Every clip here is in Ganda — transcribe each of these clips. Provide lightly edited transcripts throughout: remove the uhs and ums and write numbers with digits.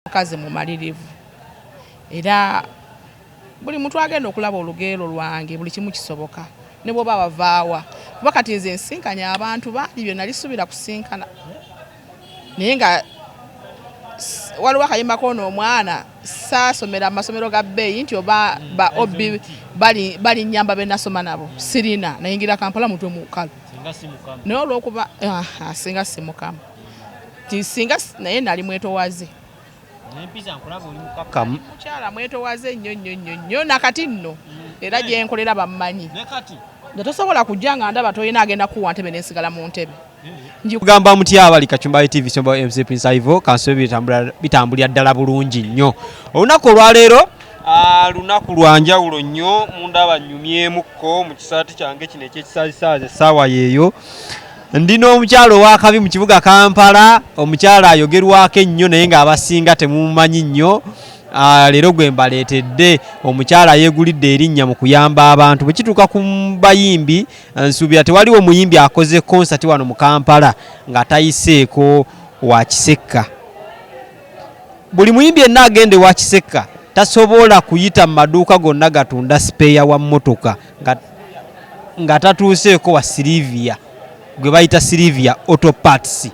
Mukazi mumalirivu era buli muntu agenda okulaba olugeero lwange, buli kimu kisoboka ne bwoba wavaawa, kuba kati nze nsinkanye abantu bangi bye nali suubira kusinkana, naye nga waliwo akayimba koono omwana saasomera mu masomero ga bbeeyi nti oba ba obi bali nyamba be nasoma nabo sirina, nayingira Kampala mutwe mukalu, naye olwokuba singa si Mukama ti singa naye nali mwetowaze. Mukyala mwetowaze nnyo nnyo nnyo nnyo, nakati nno era gyenkolera bammanyi nga tosobola kujja nga ndaba tolina agenda kuwa ntebe nensigala mu ntebe. Kugamba mutya abali Kacumbali TV, Somba MC Prince Ivo kansobe, bitambulira ddala bulungi nnyo. Olunaku olwaleero lunaku lwa njawulo nnyo. Mundaba nnyumyemukko mu kisaati kyange kino ekyekisaazisaazi. Essaawa yeeyo ndi n'omukyalo owakabi mu kibuga Kampala, omukyala ayogerwako ennyo naye ng'abasinga temumumanyi nnyo. Leero gwe mbaleetedde omukyala yeegulidde erinnya mu kuyamba abantu. Bwe kituuka ku bayimbi, nsuubira tewaliwo muyimbi akoze konsati wano mu Kampala nga tayiseeko wa Kisekka. Buli muyimbi yenna agenda ewa Kisekka tasobola kuyita mu maduuka gonna gatunda spare wa mmotoka nga tatuuseeko wa Silivia gwe bayita Silivia Auto Parts,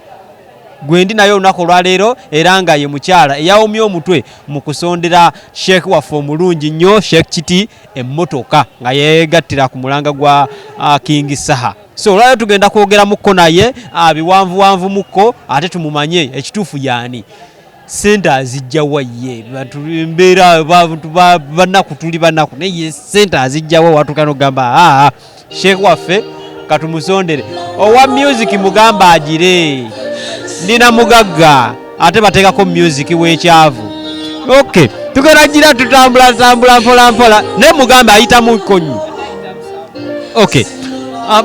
gwe ndi naye olunaku olwaleero, era nga ye mukyala eyawomye omutwe mu kusondera Sheikh waffe omulungi nnyo, Sheikh Kiti, emmotoka nga yeegattira ku mulanga gwa King Saha. So olwaleero tugenda kwogeramukko naye biwanvuwanvumukko, ate tumumanye ekituufu yaani, sente azijjawa ye. Bantu embeera bantu banaku, tuli banaku, naye ye sente azijjawa watuuka nokugamba, aa, Sheikh waffe katumusondere. Owa music mugamba agire, ndina mugagga ate bateekako music w'ekyavu. Ok, tugenda gira tutambula tambula mpola mpola, naye mugambe ayitamuko nnyo. Ok,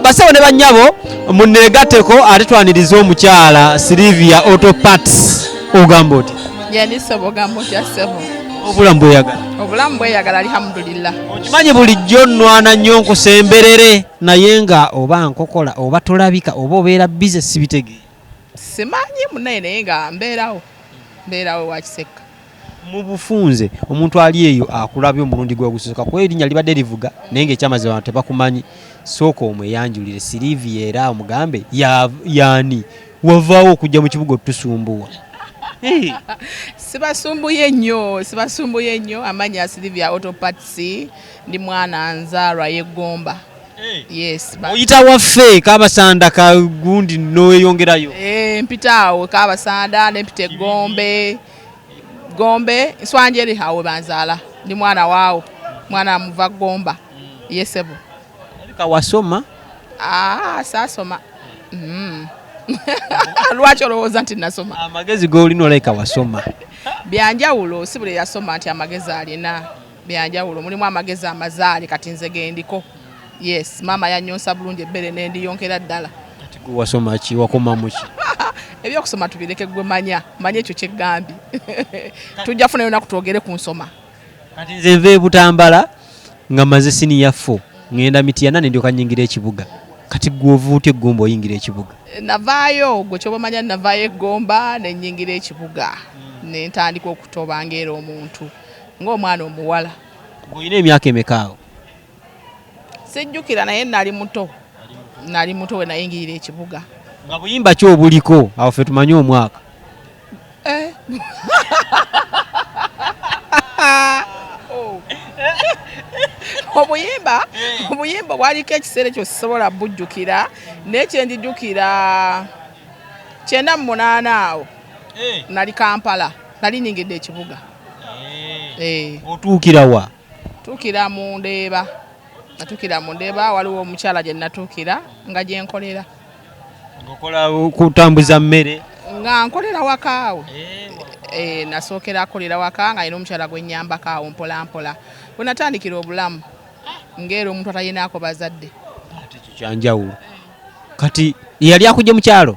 bassebo ne bannyabo, muneegatteko ate twanirize omukyala Silivia Auto Parts. Ogamba oti? Yendi ssebo, ogamba otya ssebo? Obulamu bweyagala? Obulamu bweyagala, alhamdulillah. Okimanyi bulijjo nnwana nnyo nkusemberere, naye nga oba nkokola oba tolabika oba obeera busy, sibitegeera. Simanyi munaye, naye nga mbeerawo, mbeerawo wakisekka. Mu bufunze, omuntu ali eyo akulabye omulundi gwe ogusooka, kuba erinnya libadde livuga naye ngaekyamazima abantu tebakumanyi, sooka omweyanjulire Silivia era omugambe yaani wavaawo okujja mu kibuga otusumbuwa. Hey. Sibasumbuye nnyo, sibasumbuye nnyo. Amannya Silivia Auto Parts, ndi mwana nzaalwa yeggomba, yes. Oyita waffe Kabasanda kagundi noweyongerayo? Eh, mpita awo Kabasanda nempita Egombe, Gombe Nswanjeri, awo banzaala. Ndi mwana waawo, mwana muva Gomba yesebo. Wasoma? Ah, saasoma. Lwaki olowooza nti nasoma? Amagezi g'olina olabika wasoma. Byanjawulo, si buli yasoma nti amagezi alina. Byanjawulo, mulimu amagezi amazaale, kati nze gendiko. Yes, maama yanyonsa bulungi ebbere nendiyonkera ddala. Kati gwe wasoma ki? Wakoma mu ki? Ebyokusoma tubireke, gwe manya manya ekyo kyeggambye. Tujja funayo naku twogere ku nsoma. Kati nze nva e Butambala nga maze senior 4, ŋŋenda Mityana ne ndyoka nyingira ekibuga. Kati gwe ova otya Eggomba oyingira ekibuga? Navaayo, gwe kyoba omanya, navaayo Eggomba nenyingira ekibuga nentandika okutoba ngaera omuntu ng'omwana omuwala. Ng'olina emyaka emeka awo? Sijjukira, naye nali muto, nali muto we nayingirira ekibuga. Nga buyimba ki obuliko awo ffe tumanye omwaka? Eh. Oh. Obuyimba bwaliko ekiseera ekyo sisobola bujjukira, naye kyenjijjukira 98 awo nali Kampala, nali nyingidde ekibuga. Eh. Otuukira wa? Tuukira mu Ndeeba, natuukira mu Ndeeba, waliwo omukyala gye natuukira nga gye nkolera. Ng'okola kutambuza mmere? Nga nkolera wakaawe. Eh, nasookera akolera waka nga alina omukyala gwe nnyambako awo mpola mpola bwe natandikira obulamu ng'era omuntu atalinaako bazadde. Ate ekyo kyanjawulo. Kati yali akujja mu kyalo?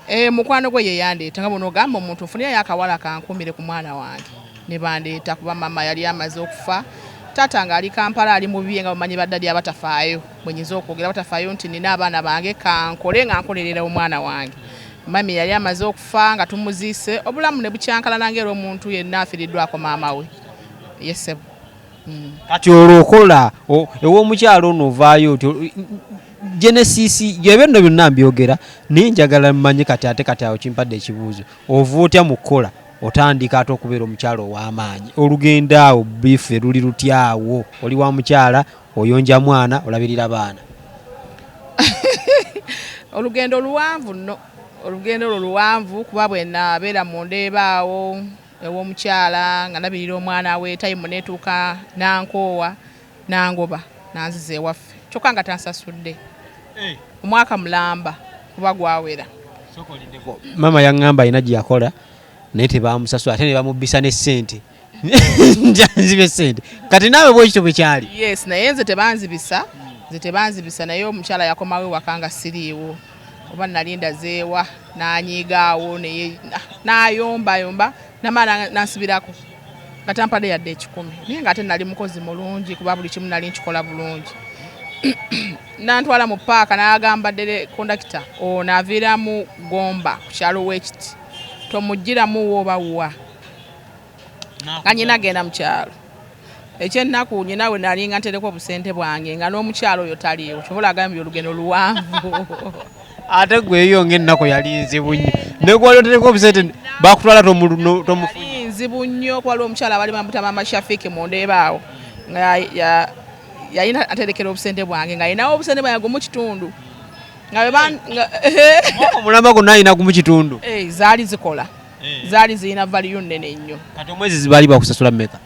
Eh, mukwano gwe ye yandeeta, nga bw'onoogamba omuntu nfunirayo akawala kankuumire ku mwana wange, ne bandeeta, kuba maama yali amaze okufa, taata ng'ali Kampala ali mu bibye, nga bamanyi baddadi abatafaayo, bwe nyinza okwogera batafaayo nti nina abaana bange kankole nga nkolerera omwana wange. Mami yali amaze okufa nga tumuziise, obulamu ne bukyankalana ng'era omuntu yenna afiiriddwako maama we. Yesebo. Kati olwo okola ew'omukyalo ono ovaayo otyo Genesis ebyo nno byonna mbyogera naye njagala mmanye kati ate kati awo kimpadde ekibuuzo ova otya mu kukola otandika ate okubeera omukyalo ow'amaanyi olugendo awo bife luli lutyawo oli wa mukyala oyonja mwana olabirira baana? Olugendo luwanvu nno, olugendo olwo luwanvu kuba bwe nabeera mu ndeeba awo ew'omukyala nga ndabirira omwana we, tayimu neetuuka nankoowa nangoba nanziza ewaffe kyokka nga tansasudde omwaka mulamba kuba gwawera. Maama yaŋŋamba alina gye yakola naye tebamusasula ate ne bamubbisa ne ssente nzibe ssente kati naawe bwekityo bwe kyali? Yes, naye nze tebanzibisa, nze tebanzibisa naye omukyala yakomawo ewaka nga siriiwo oba nali ndazeewa n'anyiigaawo naye n'ayombayomba namala nansibirako nga tampadde yadde 1,000 naye ng'ate nali mukozi mulungi kuba buli kimu nali nkikola bulungi. Nantwala mu paaka n'agamba ddere kondakita ono aviiramu Gomba ku kyalo w'ekiti tomuggyiramu wo oba wa nga nyina agenda mu kyalo. Ekyennaku nyina we nalinga ntereko obusente bwange nga n'omukyalo oyo taliiwo, kyobola agambye olugendo luwanvu. Ate gwe eyo ng'ennaku yali nzibu nnyo ne gwali otereka obusente bakutwala tomufunye. Yali nzibu nnyo kuba waliwo omukyala abali bamuta maama Shafiki mu ndeeba awo nga yalina aterekera obusente bwange nga alinawo obusente bwange gumu kitundu nga omulamba gwonna alina gumu kitundu. Zaali zikola zaali zirina valiyu nnene nnyo. Kati omwezi baali bakusasula mmeka?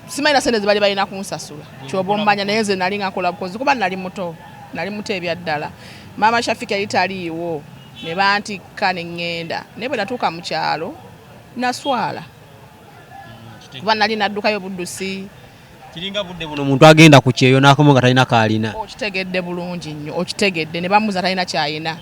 Simanyi na sente zibali balina kunsasula kyoba omanya, naye nze nali nga nkola bukozi kuba nali muto, nali muto ebyaddala. Maama Shafiki yali taliiwo ne bantikka ne ŋŋenda, naye bwe natuuka mu kyalo naswala kuba nali naddukayo buddusi. Kiringa budde buno omuntu agenda ku kyeyo n'akoma nga talina kaalina. Okitegedde bulungi nnyo, okitegedde ne bamuza talina kyayina.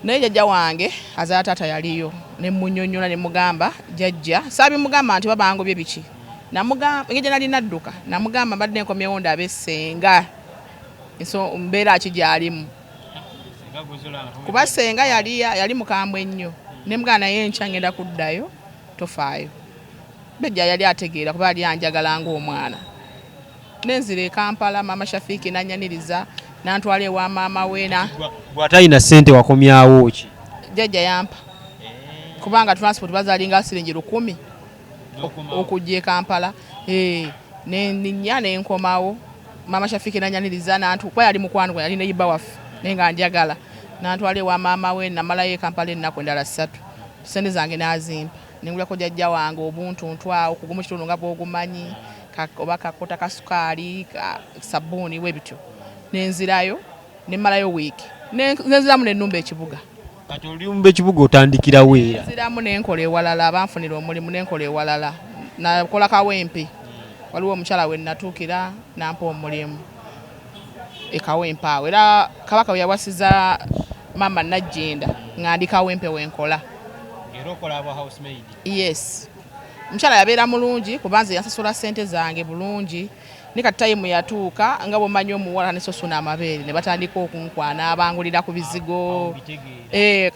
Naye jjajja wange azaala taata yaliyo ne munyonnyola ne mugamba jjajja saabimugamba nti babangobye biki, namugamba engeri gye nali nadduka namugamba mbadde nkomyewo ndabe ssenga mbeera ki gy'alimu kuba ssenga yali mukambwe nnyo ne mugamba naye enkya ngenda kuddayo tofaayo. Jjajja yali ategeera kuba yali anjagala ng'omwana. Nenzira e Kampala maama Shafiki n'annyaniriza n'antwala ewa maama we na Bw'atalina ssente wakomyawo ki? Jjajja yampa kubanga transport bazalinga siringi 1000 okujja e Kampala. Nenninnya ne nkomawo maama Shafiki n'annyaniriza kuba yali mukwano gwe yali neighbor waffe naye nga njagala n'antwala ewa maama we namalayo e Kampala ennaku endala 3 ssente zange n'azimpa nengulako jjajja wange obuntuntu awo kugumu kitundu nga bw'ogumanyi oba kakota ka sukaali sabbuuni bwe bityo nenzirayo nemmalayo wiiki nenziramu nennumba ekibuga. Kati olumba ekibuga otandikirawo era? Nenziramu nenkola ewalala, abanfunira omulimu nenkola ewalala nakola Kawempe, waliwo omukyala we natuukira nampa omulimu e Kawempe awo era Kabaka we yawasiza maama Najjinda nga ndi Kawempe wenkola. Era okola aba housemaid? Yes. Omukyala yabeera mulungi kuba nze yansasula ssente zange bulungi ne kati tayimu yatuuka nga bw'omanyi omuwala ne sosuna amabeere ne batandika okunkwana abangulira ku bizigo.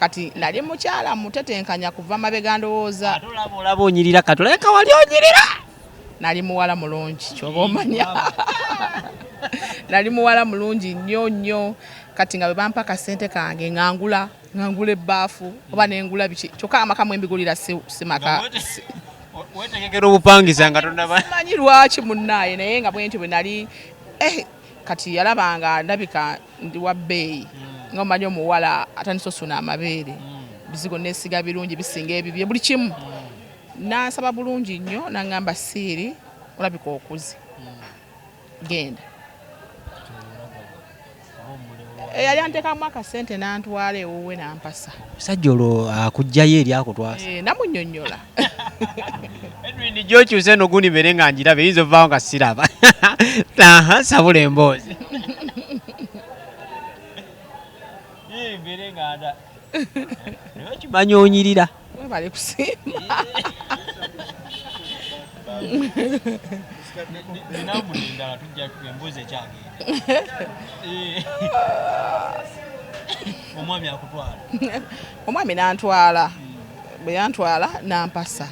Kati nali mukyala mutetenkanya kuva mabega ndowooza. Ate olaba onyirira kati olabika wali onyirira. Nali muwala mulungi kyoba omanya. Nali muwala mulungi nnyo nnyo kati nga bwe bampa akasente kange nga ngula ebbaafu oba nengula biki kyokka amaka mwe mbigulira si maka. Weetegekera obupangisa nga tonnaba. Simanyi lwaki munnaaye naye nga bwe nti bwe nali kati yalabanga ndabika ndi wa bbeeyi nga omanyi omuwala atandise osuna amabeere bizigo neesiga birungi bisinga ebibye buli kimu. N'ansaba bulungi nnyo n'aŋŋamba Siiri olabika okuze genda. Yali anteekamu akasente n'antwala ewuwe n'ampasa. Omusajja olwo akuggyayo eri akutwasa. Namunnyonnyola. Edwin gy'okyuse eno gundi mbeere nga ngiraba eyinza ovaawo nga siraba. Sabula emboozi. Mbeere nga nda. Naye okimanyi onyirira. Webale kusiima. Endala tujja emboozi ekyagenda. Omwami akutwala? Omwami nantwala. Bwe yantwala nampasa,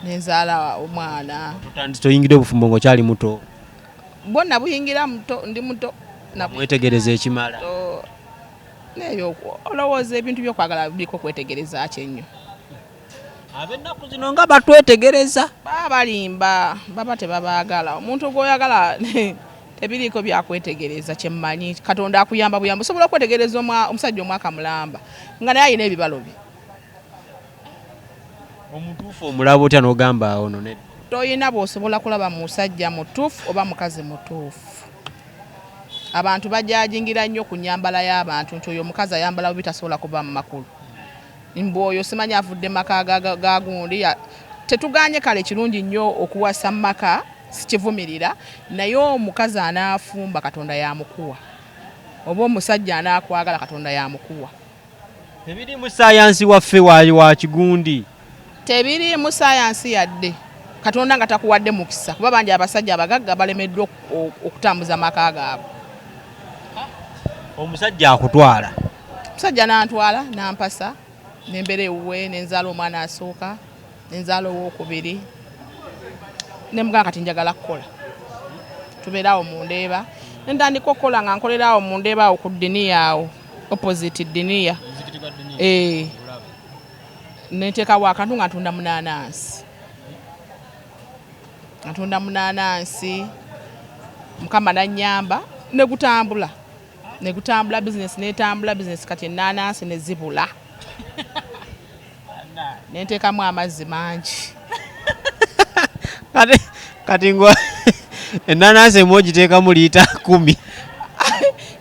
nenzaala omwana. Totandise, toyingidde obufumbo ng'okyali muto? Bwo nabuyingira muto, ndi muto. Mwetegereza ekimala? Naye olowooza ebintu byokwagala biriko kwetegereza ki ennyo? Ab'ennaku zino nga batwetegereza. Baba balimba, baba tebabaagala. Omuntu gw'oyagala tebiriiko byakwetegereza. Kyemmanyi, Katonda akuyamba buyamba. Osobola okwetegereza omusajja omwaka mulamba nga naye alina ebibalo bye. Omutuufu omulaba otya n'ogamba ono nedda? Toyina bw'osobola kulaba musajja mutuufu oba mukazi mutuufu. Abantu bajajingira nnyo ku nyambala y'abantu nti oyo omukazi ayambala bubi tasobola kuba mu makulu, mbu oyo simanyi avudde maka ga gundi. Tetuganye, kale kirungi nnyo okuwasa mu maka, sikivumirira, naye omukazi anaafumba Katonda yamukuwa, oba omusajja anaakwagala Katonda yamukuwa. Tebirimu sayansi waffe wa kigundi? Tebiriimu sayansi yadde. Katonda nga takuwadde mukisa, kuba bangi abasajja abagagga balemeddwa okutambuza amaka gaabwe. Omusajja akutwala? Omusajja nantwala, nampasa, nembeera ewuwe, nenzaala omwana asooka, nenzaala owokubiri, nemugamba kati njagala kukola, tubeere awo mu Ndeeba. Nentandika okukola nga nkolera awo mu Ndeeba awo ku Ddiniya awo, opposite Ddiniya. Nenteekawo akantu nga ntunda munanansi, nga ntunda munanansi. Mukama nanyamba negutambula, negutambula, bizinesi netambula, bizinesi. Kati enanansi nezibula, nenteekamu amazzi mangi. Kati ngo enanansi emu ogiteekamu liita 10?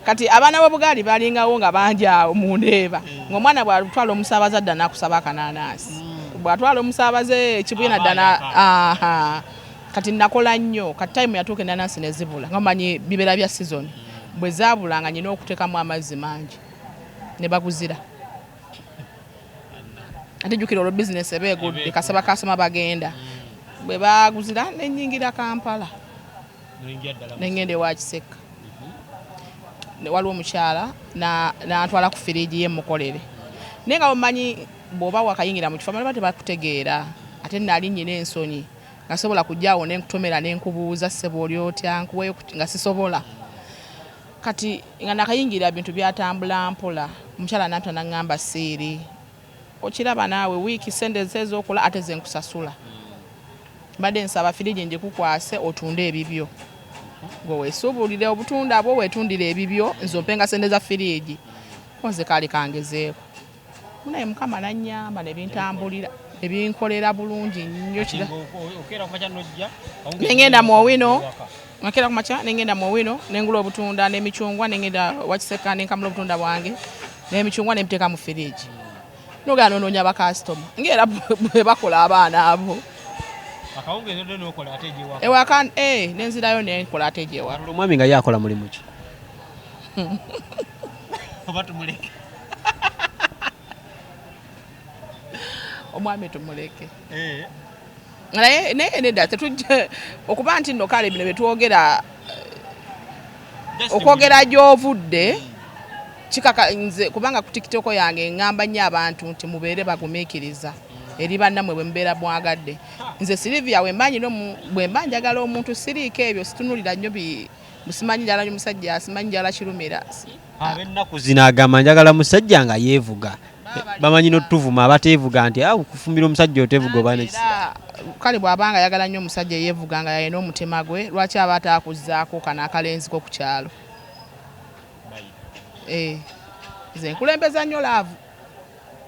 Kati abaana b'obugaali balingawo nga bangi awo mu Ndeeba, ng'omwana bw'atwala omusaabaze adda n'akusaba akananasi, bw'atwala omusaabaze ekibuye nadda na aha. Kati nakola nnyo. Kati time yatuuka enanansi ne zibula, nga manyi bibeera bya season. Bwe zaabula nga nyina okuteekamu amazzi mangi, ne baguzira. Ate jjukira olwo bizinesi eba egudde, kasaba kasoma bagenda. Bwe baguzira nenyingira Kampala, nengenda ewa Kiseka. Waliwo omukyala nantwala ku firiigi ye mukolere, naye nga omanyi bw'oba wakayingira mu kifo abalala tebakutegeera. Ate nali nyina ensonyi, nga sobola kujjaawo nenkutomera nenkubuuza, "Ssebo, oli otya? Nkuweeyo?" Nga sisobola. Kati nga nakayingira, bintu byatambula mpola. Omukyala nampita naŋŋamba, "Siiri okiraba naawe wiiki sente ez'okola ate ze nkusasula, mbadde nsaba firigi ngikukwase otunde ebibyo, gwe weesuubulire obutunda bwo, weetundire ebibyo, nze ompenga sente za firiigi." Nze kaali kangezeeko naye Mukama nannyamba ne bintambulira, ebinkolera bulungi nnyo. Kira nengenda mu Owino, nkeera ku makya nengenda mu Owino, nengula obutunda n'emicungwa, nengenda Wakiseka nenkamula obutunda bwange n'emicungwa nembiteeka mu firiigi. Nogenda nonoonya bakasitoma ngaera bwe bakola abaana abo ewaka, nenzirayo nenkola ate gyewaka. Omwami nga ye akola mulimu ki, oba tumuleke? Omwami tumuleke. Naye naye nedda, tetujja okuba nti nno kale bino byetwogera okwogera gy'ovudde kikaka nze, kubanga ku TikTok yange ŋŋamba nnyo abantu nti mubeere bagumiikiriza eri bannammwe bwe mubeera mwagadde. Nze Silivia bwe mba nyina bwe mba njagala omuntu, siriiko ebyo, situnulira nnyo simanyi njagala nnyo musajja, simanyi njagala kirumira. Ab'ennaku zino agamba njagala musajja nga yeevuga, bamanyi n'otuvuma abateevuga nti okufumbira omusajja oteevuga oba nekisa. Era kale bw'abanga ayagala nnyo omusajja eyeevuga nga yalina omutima gwe, lwaki aba ataakuzzaako kano akalenzi ko ku kyalo? Nze nkulembeza nnyo love.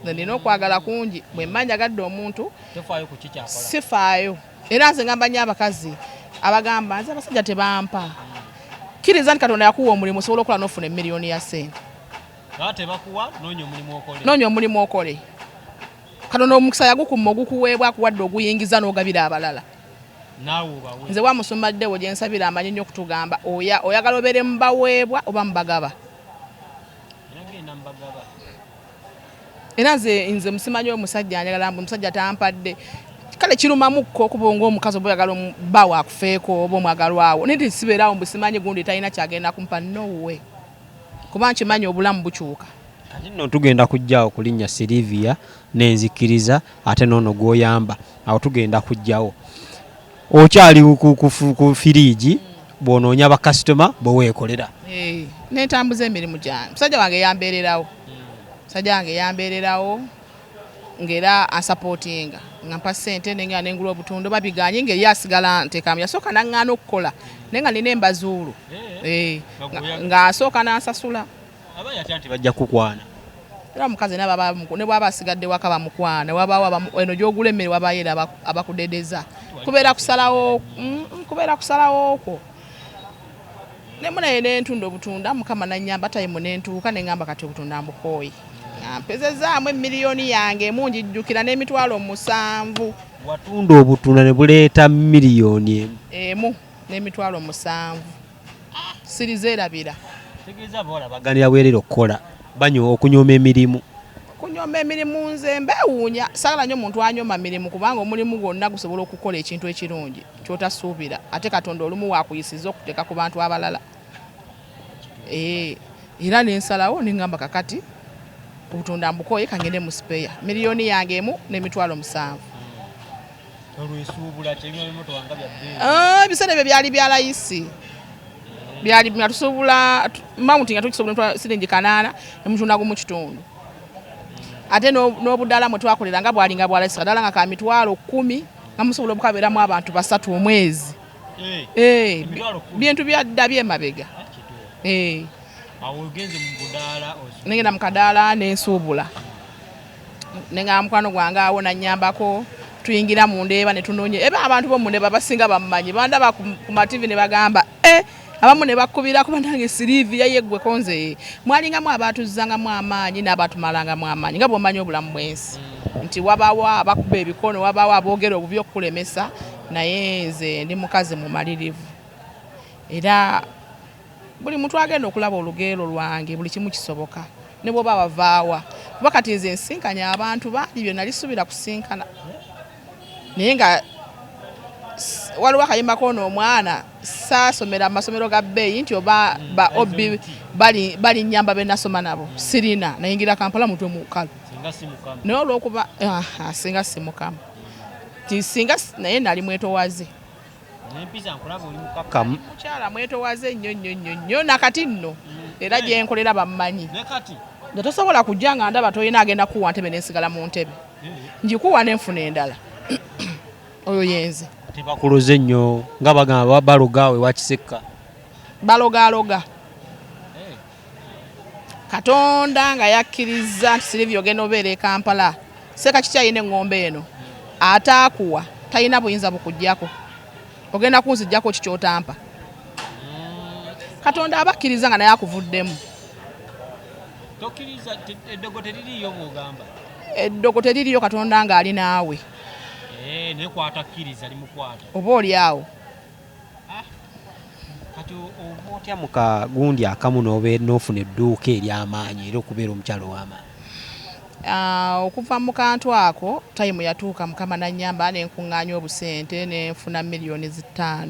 Nze nina okwagala kungi. Bwe mba njagadde omuntu sifaayo. Era nze ngamba nnyo abakazi abagamba nze abasajja tebampa, kkiriza nti Katonda yakuwa omulimu, osobola okukola n'ofuna emiliyoni ya ssente. Noonya omulimu okole. Katonda omukisa yagukumma, ogukuweebwa akuwadde oguyingiza n'ogabira abalala. Nze wa musumba ddewo gye nsabira amanyi nnyo okutugamba, oya oyagala obeere mubaweebwa oba mubagaba? Era nze musimanyi omusajja njagala mbu omusajja tampadde. Kale kirumamukko okuba ng'omukazi oba oyagala bbaawo akufeeko oba omwagalwawo, naye nti sibeerawo mbu simanyi gundi talina kyagenda kumpa. Nowe, kuba nkimanyi obulamu bukyuka. Kati nno tugenda kujjawo ku linnya Sylvia n'enzikiriza ate n'ono gw'oyamba awo tugenda kujjawo okyali ku firiigi bw'onoonya bakasitoma bwe weekolera. Eh, nentambuza emirimu gyange. Musajja wange yambeererawo, musajja wange yambeererawo ng'era ansapootinga nga mpa ssente nengenda nengula obutundu babiganye ng'eri asigala nteekamu. Yasooka naŋŋaana okukola naye nga nina embazuulu eh, ng'asooka n'ansasula. Aba yatya nti bajja kukwana. Era omukazi naye ne bwaba asigadde waka bamukwana, wabaawo eno gy'ogula emmere wabaayo era abakudedeza. Kubeera kusalawo, kubeera kusalawo okwo. Nemu naye nentunda obutunda Mukama nannyamba tayimu nentuuka ne ŋŋamba kati obutunda mbukooye. Nga mpezezaamu emiliyoni yange emu ngijjukira n'emitwalo 7. Watunda obutunda ne buleeta miliyoni emu? Emu n'emitwalo 7. Sirizeerabira. Tegeeza abawala baganira bwerere okukola, banywa okunyooma emirimu. Okunyooma emirimu nze mbeewuunya, saagala nnyo muntu anyooma mirimu kubanga omulimu gwonna gusobola okukola ekintu ekirungi ky'otasuubira ate Katonda olumu waakuyisiza okuteeka ku bantu abalala. Eh, era ne nsalawo ne ŋŋamba kakati obutunda mbukooye kangende mu sipeeya miliyoni yange emu n'emitwalo 7. Ah, ebiseera ebyo byali bya layisi, byali nga tusuubula mawunti nga tukisobola siringi 8 emutunda gumu kitundu, ate n'obudaala mwe twakolera nga bwalinga bwa layisi, kadaala nga ka mitwalo 10 nga musobola obukabeeramu abantu 3 omwezi. Eh, bintu byadda byemabega. Eh. Nengenda mu kadaala nensuubula, nengamba mukwano gwange awo nanyambako, tuyingira mu ndeeba ne tunoonya eba abantu bo mu ndeeba basinga bammanyi, bandaba ku mativi ne bagamba eh, abamu ne bakubirako banange Sylvia yeggwe konze. Mwalingamu abaatuzzangamu amaanyi n'abaatumalangamu amaanyi nga bw'omanyi obulamu bw'ensi nti wabaawo abakuba ebikono, wabaawo aboogera obubi okukulemesa, naye nze ndi mukazi mumalirivu era buli muntu agenda okulaba olugeero lwange buli kimu kisoboka ne bw'oba wavaawa, kuba kati nze nsinkanye abantu bangi bye nali suubira kusinkana, naye nga waliwo akayimba k'ono omwana saasomera mu masomero ga bbeeyi nti oba ba OB balinnyamba be nasoma nabo, sirina, nayingira Kampala mutwe mukalu naye olw'okuba singa si Mukama singa naye nali mwetowaze. Mukyala mwetowaze nnyo nnyo nnyo nnyo nakati nno era gye nkolera bammanyi. Nga tosobola kujja nga ndaba tolina agenda kuwa ntebe nensigala mu ntebe, ngikuwa nenfuna endala. Oyo yenze. Tebakuloze nnyo nga bagamba baloga we wakisekka. Balogaloga. Katonda nga yakkiriza nti Sylvia ogenda obeera e Kampala, Seka kiki alina eŋŋombe eno ataakuwa talina buyinza bukuggyako, ogenda kunziggyako ki ky'otampa? Katonda abakkiriza nga naye akuvuddemu. Tokkiriza eddogo teririiyo bw'ogamba? Eddogo teririiyo Katonda ng'ali naawe. Eh, naye kwatakkiriza limukwata. Oba oli awo. Kati oba otya mu kagundi akamu n'ofuna edduuka ery'amaanyi era okubeera omukyalo ow'amaanyi? Okuva mu kantu ako tayimu yatuuka Mukama n'annyamba ne nkuŋŋaanya obusente ne nfuna miliyoni 5.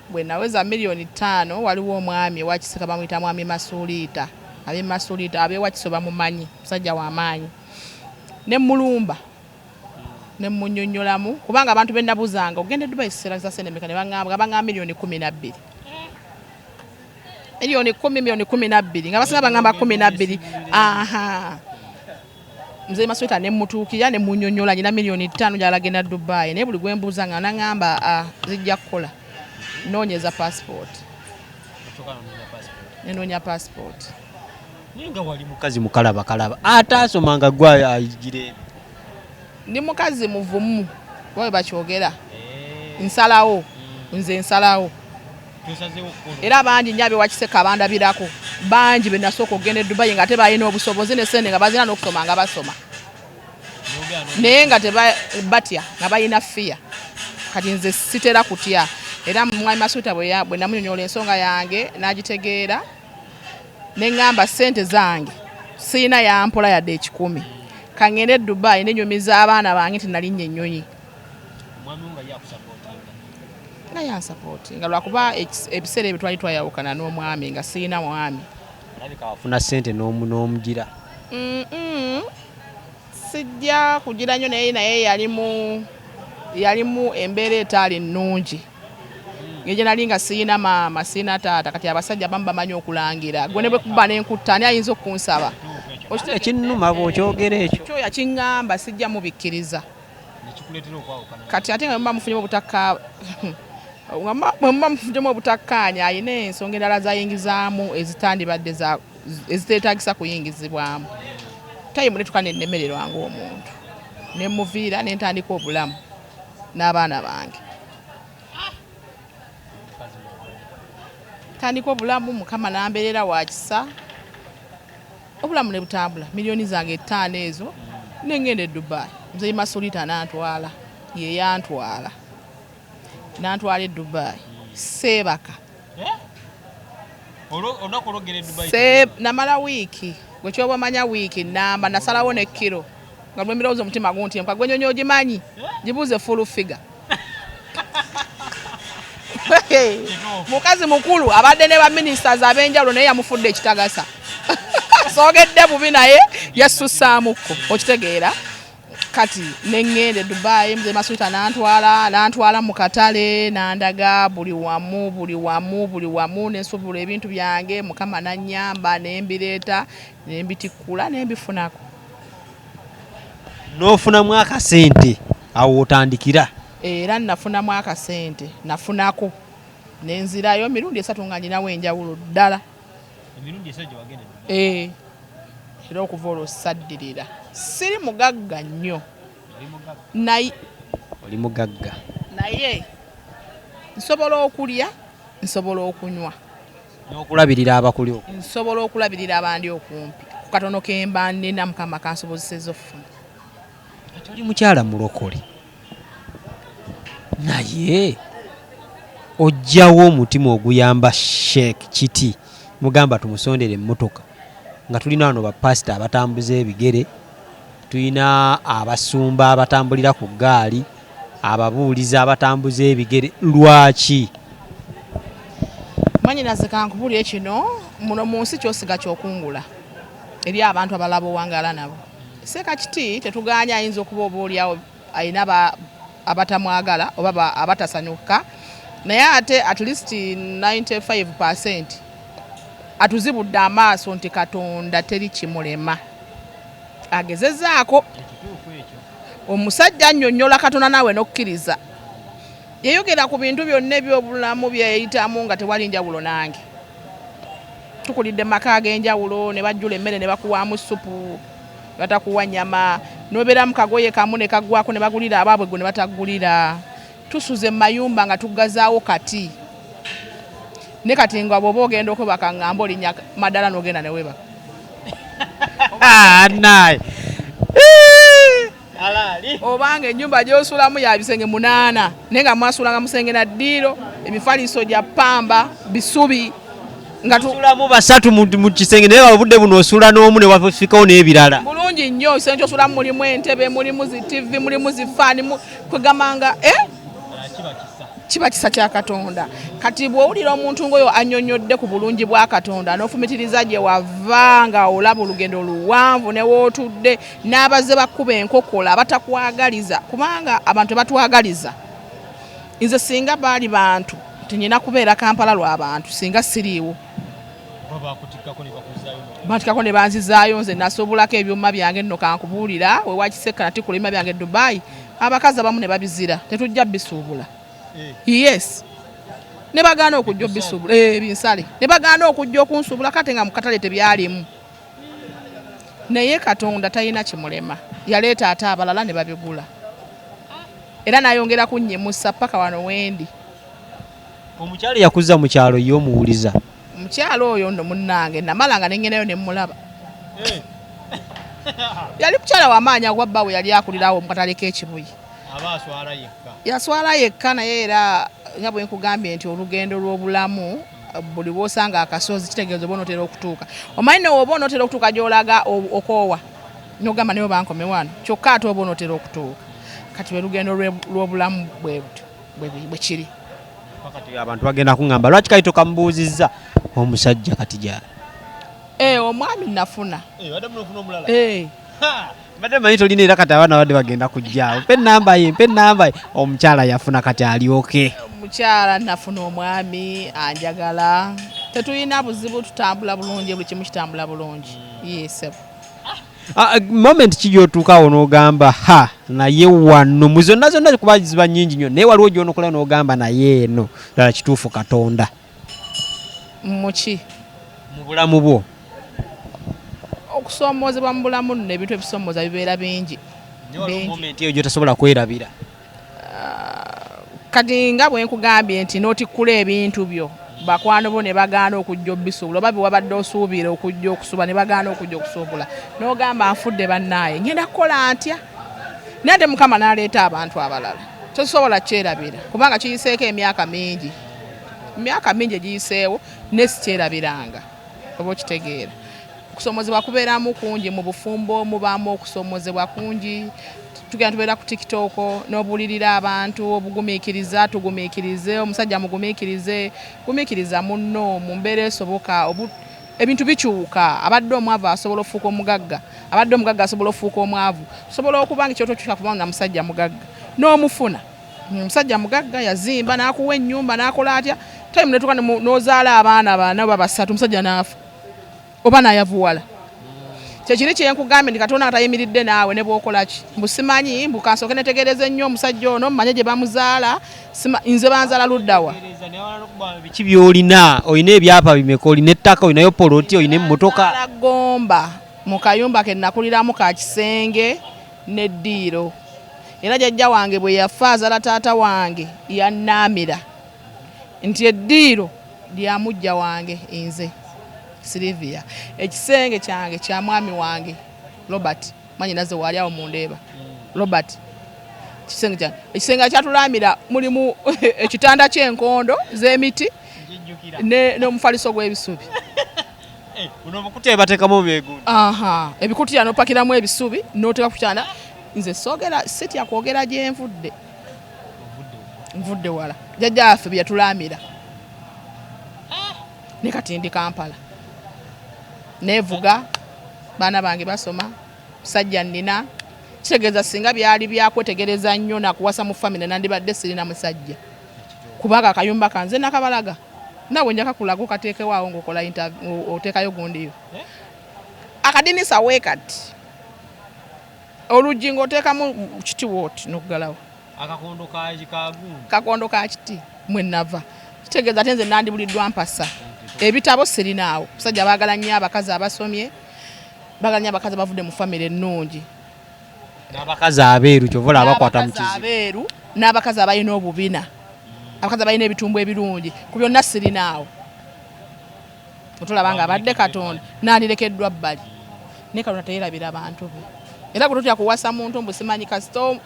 Bwe naweza miliyoni 5 waliwo omwami ewa Kiseka bamuyita Mwami Masuuliita, ab'e Masuuliita ab'ewa Kiso bamumanyi, musajja wa maanyi. Ne mmulumba ne mmunnyonnyolamu kubanga abantu be nabuuzanga okugenda e Dubai sisera za ssente mmeka ne baŋŋamba nga baŋŋamba miliyoni 12. Miliyoni 10, miliyoni 12 nga basinga baŋŋamba 12. Aha. Mzee Masuuliita ne mmutuukirira ne mmunnyonnyola nina miliyoni 5 njagala genda Dubai naye buli gwe mbuuza nga n'aŋŋamba zijja kukola nnoonyeza passport. Ne nnoonya passport. Naye nga wali mukazi mukalabakalaba ate asoma nga gwe ayigira ebyo. Ndi mukazi muvumu oba bwe bakyogera, nsalawo nze nsalawo era bangi nnyo ab'ewa Kiseka bandabirako, bangi be nasooka okugenda e Dubai nga ate balina obusobozi ne ssente nga bazirina n'okusoma nga basoma naye nga batya nga balina fiya. Kati nze sitera kutya era Mwami Masuuliita bwe namunyonnyola ensonga yange n'agitegeera ne ŋŋamba ssente zange sirina yampola yadde 1,000 kangende e Dubai nenyumiza abaana bange nti nalinnya ennyonyi. Nga yansapootinga lwakuba ebiseera ebyo twali twayawukana n'omwami nga sirina mwami. Alabika wafuna ssente n'omugira. Sijja kugira nnyo naye, naye yalimu yalimu embeera etaali nnungi ngeri nali nga siyina maama, siyina taata. Kati abasajja abamu bamanyi okulangira, gwe ne bwe kuba nenkutta ani ayinza okunsaba? Ekinnuma bw'okyogera ekyo. Kyo yakiŋŋamba, sijja mubikkiriza. Kati ate nga muba mufunyemu obutakka, nga bwe muba mufunyemu obutakkaanya, alina ensonga endala zayingizaamu ezitandibadde eziteetagisa kuyingizibwamu. Time netuka nennemererwa ng'omuntu, nemuviira nentandika obulamu n'abaana bange. Tandika obulamu, Mukama nambeerera wa kisa, obulamu ne butambula. Miliyoni zange 5 ezo nengenda e Dubai. Nze Masulita nantwala, ye yantwala, nantwala e Dubai, seebaka. Namala wiiki, gwe kyoba omanya wiiki namba, nasalawo ne kiro nga lwemirowooza omutima guntyemka. Gwe nyonyi ogimanyi, gibuuze full figure. Mukazi mukulu abadde ne baministers ab'enjawulo, naye yamufudde ekitagasa. Soogedde bubi, naye yassussaamuko, okitegeera? Kati neŋŋenda e Dubai, mzee Masuta nantwala, nantwala mu katale, nandaga buli wamu, buli wamu, buli wamu, nensuubula ebintu byange. Mukama nanyamba, nembireeta, nembitikkula, nembifunako. N'ofunamu akasente awo otandikira? Era nafunamu akasente, nafunako, nenzirayo mirundi 3 nga nyinawo enjawulo ddala. Eh, era okuva olwo saddirira. Siri mugagga nnyo naye. Oli mugagga. Naye nsobola okulya, nsobola okunywa. N'okulabirira abakuli okwo. Nsobola okulabirira abandi okumpi ku katono kemba nina, Mukama kansobozeseza okufuna. Kati oli mukyala mulokole, naye ojjawo omutima oguyamba Sheikh Kiti, mugamba tumusondere emmotoka, nga tulina wano bapasita abatambuza ebigere, tulina abasumba abatambulira ku ggaali, ababuulizi abatambuza ebigere. Lwaki? Mwanyinaze, kankubulire kino. Muno mu nsi kyosiga kyokungula. Eri abantu abalala bowangaala nabo, Seeka Kiti tetuganya, ayinza okuba oba oliawo alina abatamwagala oba abatasanyuka, naye ate at least 95 atuzibudde amaaso nti Katonda teri kimulema. Agezezaako omusajja annyonnyola Katonda, naawe n'okkiriza. Yayogera ku bintu byonna ebyobulamu byeyayitamu nga tewali njawulo nange. Tukulidde mu maka ag'enjawulo, ne bajjula emmere ne bakuwaamu supu, batakuwa nyama, nobeera mu kagoye kamu ne kaggwako ne bagulira abaabwe, gwe ne batagulira. Tusuze mu mayumba nga tuggazaawo kati ne kati, nga bw'oba ogenda okwebaka ngamba olinnya madala n'ogenda ne weebaka. Naye obanga ennyumba gy'osulamu ya bisenge 8, naye nga mwasulanga musenge na ddiiro, emifaliso gya pamba, bisubi, nga osulamu basatu mu kisenge, naye obudde buno osula n'omu ne wafikawo n'ebirala. Bulungi nnyo. Ekisenge kyosulamu mulimu entebe, mulimu zi TV, mulimu zi faani, kwegamba eh? Kiba kisa kya Katonda. Kati bw'owulira omuntu ng'oyo annyonnyodde ku bulungi bwa Katonda, n'ofumitiriza gye wava, nga olaba olugendo oluwanvu ne wootudde n'abazze bakkuba enkokola abatakwagaliza, kubanga abantu tebatwagaliza. Nze singa baali bantu nti nyina kubeera Kampala lw'abantu, singa siriiwo. Batikako ne banzizaayo. Nze nasobolako ebyuma byange nno, kankubuulira, wewakisekka natikula ebyuma byange e Dubai, abakazi abamu ne babizira, tetujja bisuubula. Yes, ne bagaana okujja obisuubula, ebinsale ne bagaana okujja okunsuubula, kate nga mu katale tebyalimu. Naye Katonda talina kimulema, yaleeta ate abalala ne babigula, era n'ayongera kunnyimusa paka wano wendi. Omukyala yakuzza mu kyalo ye omuwuliza? Omukyalo oyo nno munnange, namala nga nengendayo ne mmulaba. Yali mukyala wamaanyi agwa bba we yali akulirawo mu katale k'Ekibuye. Yaswala yekka, naye era nga bwe nkugambye nti olugendo lw'obulamu, buli lw'osanga akasozi kitegeeza oba onootera okutuuka. Omanyi ne oba onootera okutuuka gy'olaga, okoowa n'ogamba naye oba nkome wano, kyokka ate oba onootera okutuuka. Kati lwe lugendo lw'obulamu bwe butyo bwe kiri. Kati abantu bagenda kuŋŋamba, lwaki kali tokamubuuzizza omusajja kati gyali? Eh, omwami nafuna. Eh, wadde munofuna omulala. Eh. Mbadde manyi tolina era kati abaana badde bagenda kujjaawo. Mpe ennamba ye, mpe ennamba ye. Omukyala yafuna kati alyoke. Omukyala nafuna omwami anjagala. Tetulina buzibu, tutambula bulungi, buli kimu kitambula bulungi. Yes. Ah, moment ki gy'otuukawo n'ogamba ha naye wano mu zonna zonna kuba ziba nnyingi nnyo naye waliwo gy'onokola n'ogamba naye eno ddala kituufu Katonda. Muki? Mu bulamu bwo. Okusoomoozebwa mu bulamu nno ebintu ebisoomooza bibeera bingi. Bingi. Moment eyo gy'otasobola kwerabira. Kati nga bwe nkugambye nti n'otikkula ebintu byo bakwano bo ne bagaana okujja obisuubula oba bye wabadde osuubira okujja okusuba ne bagaana okujja okusuubula n'ogamba nfudde bannaaye ngenda kukola ntya, naye ate Mukama n'aleeta abantu abalala. Tosobola kyerabira kubanga kiyiseeko emyaka mingi, emyaka mingi egiyiseewo naye sikyerabiranga, oba okitegeera. Okusomozebwa kubeeramu kungi mu bufumbo, mubaamu okusomozebwa kungi. Tugenda tubeera ku TikTok n'obulirira abantu obugumiikiriza, tugumiikirize, omusajja mugumiikirize, gumiikiriza munno mu mbeera esoboka. Ebintu bikyuka, abadde omwavu asobola okufuuka omugagga, abadde omugagga asobola okufuuka omwavu. Osobola okuba nga ekyoto kituuka kuba na musajja mugagga n'omufuna. Omusajja mugagga yazimba n'akuwa ennyumba n'akola atya, time netuuka n'ozaala abaana bana oba basatu, omusajja n'afa oba n'ayavuwala. Kyekiri kye nkugambye nti Katonda nga tayimiridde naawe ne bw'okola ki, mbu simanyi, mbu kansooke netegereze nnyo omusajja ono mmanye gye bamuzaala, nze banzaala luddawa. Biki by'olina? Olina ebyapa bimeka? Olina ettaka, olinayo poloti, olina emmotoka? Banzaala Gomba mu kayumba ke nakuliramu ka kisenge n'eddiiro. Era jjajja wange bwe yafa azaala taata wange yannaamira nti eddiiro lya mujja wange nze Sylvia, ekisenge kyange kya mwami wange Robert, mwannyinaze waali awo mu Ndeeba. Robert, ekisenge kyange, ekisenge kyatulamira mulimu ekitanda ky'enkondo z'emiti n'omufaliso gw'ebisubi. Buno obukutiya bateekamu beegundi. Aha, ebikutiya n'opakiramu ebisubi n'oteeka ku kitanda. Nze soogera, sitya kwogera gye nvudde. Nvudde wala. Jjajja waffe bye yatulamira. Ne kati ndi Kampala. Neevuga, baana bange basoma, musajja nnina. Kitegeeza singa byali byakwetegereza nnyo nakuwasa mu famire nandibadde sirina musajja. Kubanga akayumba kanze nakabalaga. Naawe nja kakulaga okateekewo awo ng'okola interview, oteekayo gundiyo. Akadinisa weekati. Oluggi ng'oteekamu kiti wooti n'oggalawo. Akakondo ka gundi. Kakondo ka kiti mwe nava. Kitegeeza ate nze nandibuliddwa mpasa. Ebitabo sirinaawo. Musajja baagala nnyo abakazi abasomye, baagala nnyo abakazi abavudde mu famire ennungi. N'abakazi abeeru ky'ova olaba bakwata mu kizibu. Abeeru n'abakazi abalina obubina, abakazi abalina ebitumbu ebirungi, ku byonna sirinaawo. Otulaba nga abadde Katonda nandirekeddwa bbali. Naye Katonda teyerabira bantu be. Era gwe totya kuwasa muntu mbu simanyi kasita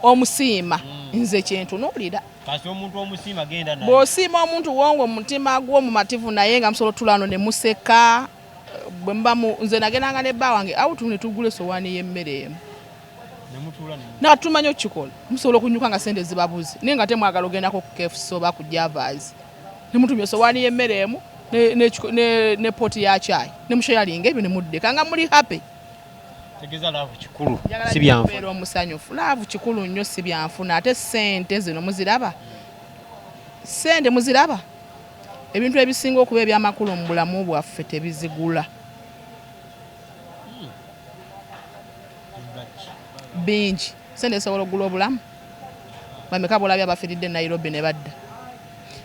omusiima, nze kyentunuulira. Kasita omuntu omusiima genda naye. Bw'osiima omuntu wongo mu mutima gwo mumativu naye nga musobola otuula wano ne museka, bwe muba mu, nze nagendanga ne bba wange out ne tugula essowaani y'emmere emu. Naye tumanyi okukikola, musobola okunyuka nga ssente zibabuze naye nga temwagala ogendako ku KFC oba ku Javas. Ne mutumya essowaani y'emmere emu ne poti ya caayi ne musharinga ebyo ne muddeka nga muli happy. Tegeza love kikulu, si byanfuna. Omusanyufu. Love kikulu nnyo, si byanfuna. Ate ssente zino muziraba? Ssente muziraba? Ebintu ebisinga okuba ebyamakulu mu bulamu bwaffe tebizigula. Bingi. Ssente zisobola okugula obulamu. Bameka bw'olabye abafiiridde Nairobi ne badda.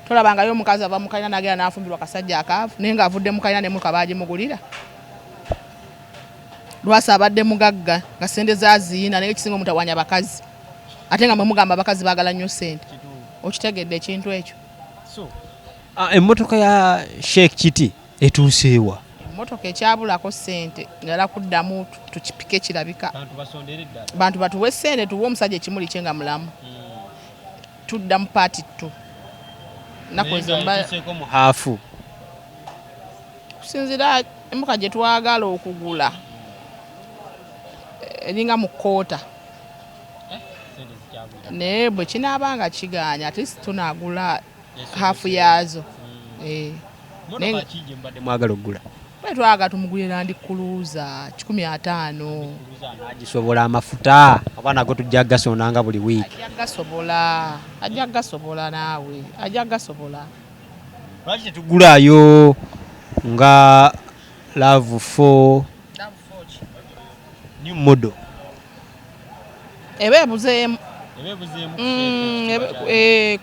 Tolabangayo omukazi ava mu kalina n'agenda n'afumbirwa kasajja akaavu naye ng'avudde mu kalina n'emmotoka baagimugulira. Lwasa abadde mugagga nga ssente zaaziina naye ekisinga omutawaanya bakazi. Ate nga mwe mugamba abakazi baagala nnyo ssente. Okitegedde ekintu ekyo? Emmotoka ya Sheikh Kiti etuuseewa? Emmotoka ekyabulako ssente ngala kuddamu tukipike kirabika. Bantu basondere ddala. Bantu batuwe ssente tuwe omusajja ekimuli kye nga mulamu. Tudda mu part 2. Nnaku ezo mba etuuseeko mu haafu. Kusinziira emmotoka gye twagala okugula eringa mu kkoota. Naye bwe kinaaba nga kigaanye at least tunaagula haafu yaazo. Mmotoka ki gye mubadde mwagala okugula? Twetwaga tumugulire Land Cruiser 150. Agisobola amafuta oba nago tujja gasondanga buli wiiki? Ajja gasobola, ajja gasobola, naawe ajja gasobola. Lwaki tetugulaayo nga RAV4 new model? Eba ebuzeemu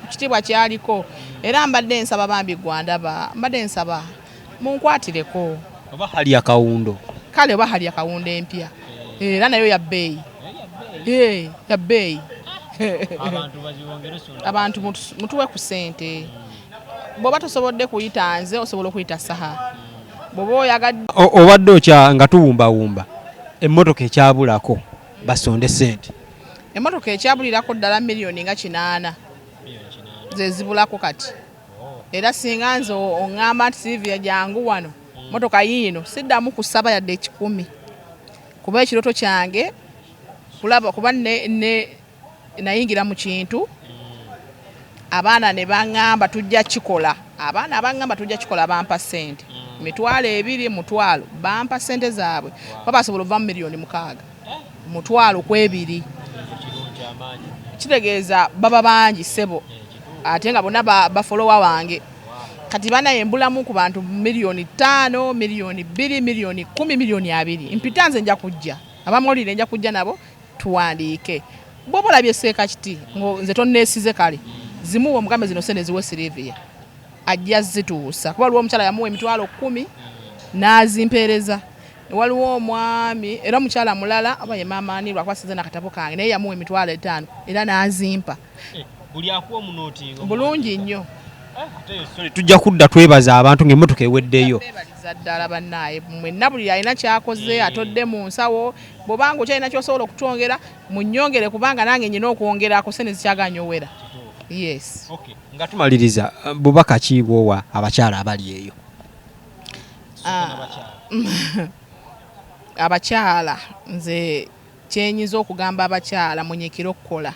ku kitiibwa kyaliko. Era mbadde nsaba bambi gwandaba, mbadde nsaba munkwatireko. Oba hali akawundo. Kale oba hali akawundo empya, era nayo ya bbeeyi, ya bbeeyi. Abantu mutuwe ku ssente. Bw'oba tosobodde kuyita nze, osobola okuyita Saha bw'oba oyagadde. Obadde okya nga tuwumbawumba emmotoka ekyabulako basonde ssente. Emmotoka ekyabulirako ddala miliyoni nga 8 ze zibulako kati. Era singa nze oŋŋamba nti Sylvia jangu wano, motoka yiino, siddamu kusaba yadde 1,000, kuba ekirooto kyange kulaba kuba ne nayingira mu kintu, abaana ne baŋŋamba tujja kikola. Abaana abaŋŋamba tujja kikola bampa ssente 20,000, 1,000, bampa ssente zaabwe kuba basobola ova mu miliyoni 6, 20,000. Kitegeeza baba bangi ssebo, ate nga bonna bafolowa wange. Kati banaye mbulamu ku bantu miliyoni 5, miliyoni 2, miliyoni 10, miliyoni 20. Mpita nze nja kujja, abamawulire nja kujja nabo tuwandiike. Bw'oba olabye seeka kiti nze tonneesize, kale zimuwe omugambe zino sente ziwe Sylvia, ajja zituusa. Kuba waliwo omukyala yamuwa 10,000 n'azimpeereza. Waliwo omwami era omukyala mulala oba ye maama ani, lwakuba sinze nakatabo kange, naye yamuwa 50,000 era n'azimpa. Buli akuwa omunootinga. Bulungi nnyo. Tujja kudda twebaza abantu ng'emmotoka eweddeyo. Beebaliza ddala bannaaye mwenna, buli alina kyakoze atodde mu nsawo. Bw'obanga okyalina kyosobola okutwongera, munnyongere, kubanga nange nyina okwongerako, sente zikyaganya owera. Yes. Nga tumaliriza, bubaka ki bwowa abakyala abali eyo? Abakyala, nze kyenyinza okugamba abakyala, munyikire okukola.